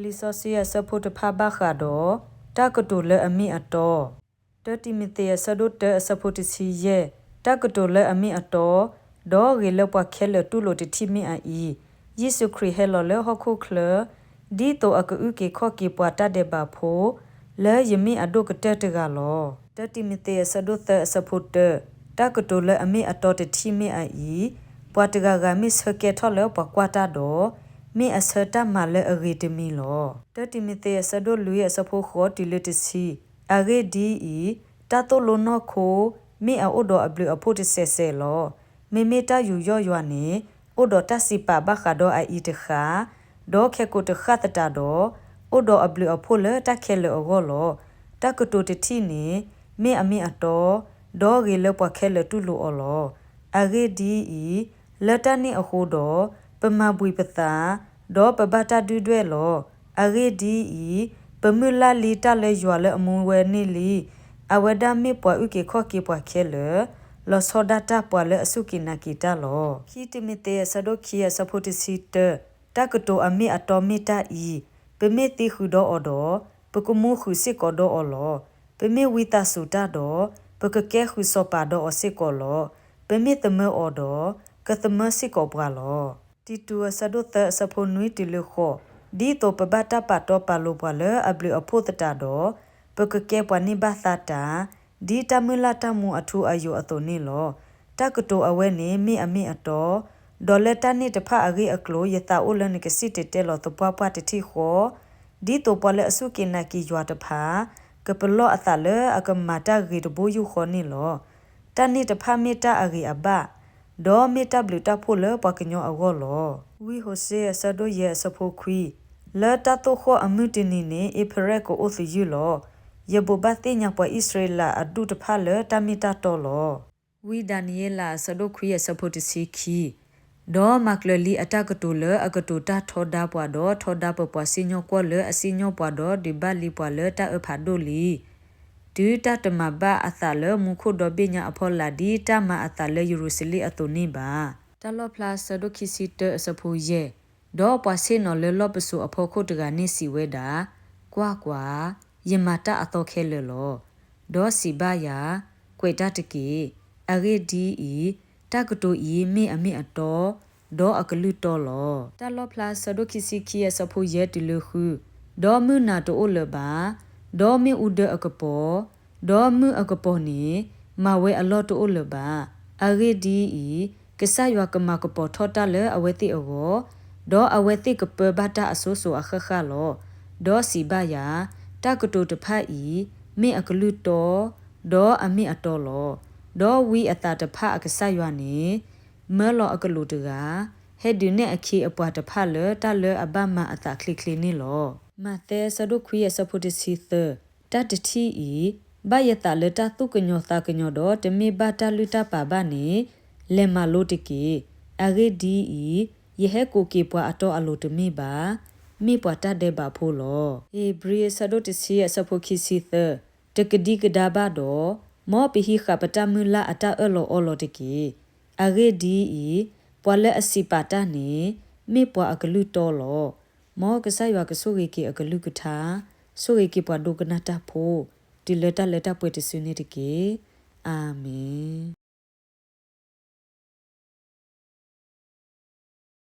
လံာ်စီဆှံအဆၢဖိတဖၣ်ဘၣ်ဃးဒီး တၢ်ကတိၤလၢအမ့ၢ်အတီ, တၢတံၤမသ့းအဆၢဒိၣ်တၢအဆၢဖိတဆံယဲၢ်, တၢ်ကတိၤလၢအမ့ၢ်အတီ, ဒီးဂ့ၤလၢပှၤခဲလၢာ်တူၢ်လိာ်တထံၣ်မ့ၢ်အအံၤ, ယ့ၣ်ၡူးခရံာ်ဟဲလီၤလၢဟီၣ်ခိၣ်ချၢ, ဒ်သိးအကအုၣ်က့ၤခီၣ်က့ၤပှၤတၢ်ဒဲးဘးဖိ, လၢယမ့ၢ်အဒိၣ်ကတၢၢ်တဂၤလီၤ. တၢတံၤမသ့းအဆၢဒိၣ်သၢအဆၢဖိတၢ, တၢ်ကတိၤလၢအမ့ၢ်အတီတထံၣ်မ့ၢ်အအံၤ, ပှၤတဂၤဂၤမ့ၢ်ဆၢကဲထီၣ်လၢပှၤကွၢ်တၢ်ဒီး, မ့ၢ်အဆၢတၢ်မၤလၢအဂ့ၤတမံၤလီၤ. တၢတံၤမသ့းအဆၢဒိၣ်လွံၢ်အဆၢဖိဃိးတုၤလၢတဆံ, အဂ့ၢ်ဒ်အံၤ, တၢ်သိၣ်လိနီၢ်ခိ မ့ၢ်အအိၣ်ဒီးအဘျုးအဖှိၣ်တစဲးစဲးလီၤ. မ့မ့ၢ်တၢ်ယူးယီၣ်ယွၤန့ၣ် အိၣ်ဒီးတၢ်စံးပာ်ဘၣ်ဃးဒီးအအံၤတဃၣ်, ဒီးခဲကိာ်တဃၣ်သတးဒီး, အိၣ်ဒီးအဘျုးအဖှိၣ်လၢတၢ်ခဲလၢာ်အဂီၢ်လီၤ. တၢ်ကတိၤတထံၣ်န့ၣ် မ့ၢ်အမ့ၢ်အတီ, ဒီးဂ့ၤလၢပှၤခဲလၢာ်တူၢ်လိာ်အီၤလီၤ. အဂ့ၢ်ဒ်အံၤ, လၢတၢ်န့ၣ်အဃိဒီး, ပမၤဘှံးပသး, ဒီးပဘၣ်တၢ်ဒုၣ်ဒွဲၣ်လီၤ. အဂ့ၢ်ဒ်အံၤ, ပမုၢ်လၢ်လံတၢ်လၢယွၤလၢအမူဝဲန့ၢ်လံ. အဝဲဒၣ်မ့ၢ်ပှၤအုၣ်က့ၤခီၣ်က့ၤပှၤခဲလၢာ်, လီၤဆီဒၣ်တၢ်ပှၤလၢအစူၢ်က့ၤနာ်က့ၤတၢ်လီၤ. ခံတံၤမသ့းအဆၢဒိၣ်ခံအဆၢဖိတဆံတၢ, တၢ်ကတိၤအမ့ၢ်အတီမ့ၢ်တၢ်အံၤ, ပမ့ၢ်သံဃုာ်ဒီးအီၤဒီး, ပကမူဃုာ်စ့ၢ်ကီးဒီးအီၤလီၤ. ပမ့ၢ်ဝံသးစူၤတၢ်ဒီး, ပကကဲဃုာ်စီၤပၤဒီးအီၤစ့ၢ်ကီးလီၤ. ပမ့ၢ်သမၢအီၤဒီး, ကသမၢစ့ၢ်ကီးပှၤလီၤ. တံတူးအဆၢဒိၣ်သၢအဆၢဖိနွံတုၤလၢဃိး, ဒ်သိးပဘၣ်တၢ်ပာ်တီပာ်လိၤပှၤလၢအဘျုးအဖှိၣ်သတးဒီး, ပကကဲပှၤန့ၢ်ဘၣ်သါတၢ်, ဒ်တၢ်မုၢ်လၢ်တၢ်မူအထူအယိာ်အသိးန့ၣ်လီၤ. တၢ်ကတိၤအဝဲန့ၣ်မ့ၢ်အမ့ၢ်အတီ, ဒီးလၢတၢ်န့ၣ်တဖၣ်အဂ့ၢ်အကျိၤ ယသးအိၣ်လၢနကစံၣ်တဲၤတဲလီၤသပှၢ်ပှၢ်တထံၣ်ဃီ, ဒ်သိးပှၤလၢအစူၢ်က့ၤနာ်က့ၤယွၤတဖၣ်, ကပလီၢ်အသးလၢအကမၤတၢ်ဂ့ၤတဘိယူၢ်ဃီန့ၣ်လီၤ. တၢ်န့ၣ်တဖၣ်မ့ၢ်တၢ်အဂ့ၤအဘၣ်, ဒီးမ့ၢ်တၢ်ဘျုးတၢ်ဖှိၣ်လၢပှၤကညီအဂီၢ်လီၤ. ဝံဟိၤၡ့အဆၢဒိၣ်ယဲၢ်အဆၢဖိခွံ, လၢတၢ်သိၣ်ဃီၣ်အမုၢ်တနံၤန့ၣ် အ့ဖရဲၣ်ကအိၣ်သယုၢ်လီၤ. ယဘိးဘၣ်သ့ၣ်ညါပှၤအံၣ်စရ့လးအဒူၣ်တဖၣ်လၢတၢ်မ့ၢ်တၢ်တီလီၤ. ဝံဒၤနံးယ့လးအဆၢဒိၣ်ခွံအဆၢဖိတဆံခံ, ဒီးမၤကျၢၤလံအတၢ်ကတိၤလၢအကတိၤတၢ်ထီဒါပှၤဒီးထီဒါပပှၤစံၣ်ညီၣ်ကွီၢ်လၢအစံၣ်ညီၣ်ပှၤဒီးဒုးဘၣ်လံပှၤလၢတၢ်အၢဖးဒိၣ်လံ, တုၤတၢ်တမၤဘၣ်အသးလၢမူခိၣ်ဒီဘ့ၣ်ညါအဖီလာ်ဒ်တၢ်မၤအသးလၢယရူၤၡလ့ၣ်အသိးန့ၣ်ဘၣ်. တၢ်လီၣ်ဖျါဆၢဒိၣ်ခံဆံတၢအဆၢဖိယဲၢ်, ဒီးပှၤဆ့ၣ်နီၤလၢလီၢ်ပစိာ်အဖီခိၣ်တဂၤန့ၣ်စံးဝဲဒၣ်, ကွၢ်ကွၢ်, ယမၤတၢ်အသီခဲလၢာ်လီၤ. ဒီးစံးဘၣ်ယၤ, ကွဲးတၢ်တက့ၢ်. အဂ့ၢ်ဒ်အံၤ, တၢ်ကတိၤအံၤမ့ၢ်အမ့ၢ်အတီ, ဒီးအကလုၢ်တီလီၤ. တၢ်လီၣ်ဖျါဆၢဒိၣ်ခံဆံခံအဆၢဖိယဲၢ်တုၤလၢဃု, ဒီးမုၢ်နၤတအိၣ်လၢၤဘၣ်, ဒီးမ့ၣ်အူဒၢအကပီၤ, ဒီးမုၢ်အကပီၤန့ၣ်, မၤဝဲအလီၢ်တအိၣ်လၢၤဘၣ်. အဂ့ၢ်ဒ်အံၤ, ကစၢ်ယွၤကမၤကပီၤထီၣ်တၢ်လၢအဝဲသ့ၣ်အဂီၢ်, ဒီးအဝဲသ့ၣ်ကပၢဘၣ်တၢ်အစိၤစိၤအဃၣ်ဃၣ်လီၤ. ဒီးစံးဘၣ်ယၤ, တၢ်ကတိၤတဖၣ်အံၤ, မ့ၢ်အကလုၢ်တီ, ဒီးအမ့ၢ်အတီလီၤ. ဒီးဝံအသးတဖၣ်အကစၢ်ယွၤန့ၣ်, မၢလီၤအကလူးတဂၤ, ဟဲဒုးနဲၣ်အခ့အပှၤတဖၣ်လၢတၢ်လၢအဘၣ်မၤအသးချ့ချ့န့ၣ်လီၤ. မးသဲအဆၢဒိၣ်ခွံအဆၢဖိတဆံသၢ, တၢ်တထံၣ်အံၤ, ဘၣ်ယသးလၢတၢ်သူၣ်ကညီၤသးကညီၤဒီးတမ့ၢ်ဘၣ်တၢ်လုၢ်တၢ်ပာ်ဘၣ်န့ၣ်, လဲၤမၤလိတက့ၢ်. အဂ့ၢ်ဒ်အံၤ, ယဟဲကိးက့ၤပှၤအတီအလိၤတမ့ၢ်ဘၣ်. မ့ၢ်ပှၤတၢ်ဒဲးဘးဖိလီၤ. ဧ့ၤဘြံၤအဆၢဒိၣ်တဆံအဆၢဖိခံဆံသၢ, တကဒံကဒါဘၣ်ဒီး, မ်ပဟံးဃာ်ပတၢ်မုၢ်လၢ်အတၢ်အၢၣ်လီၤအီလီၤတက့ၢ်. အဂ့ၢ်ဒ်အံၤ, ပှၤလၢအစံးပာ်တၢ်န့ၣ်, မ့ၢ်ပှၤအကလုၢ်တီလီၤ. မ်ကစၢ်ယွၤကဆိၣ်ဂ့ၤက့ၤအကလုၢ်ကထါ, ဆိၣ်ဂ့ၤက့ၤပှၤဒိကနၣ်တၢ်ဖိ, တုၤလၢတၢ်လၢတၢ်ပှဲၤတစုန့ၣ်တက့ၢ်. အၤမ့ၣ်.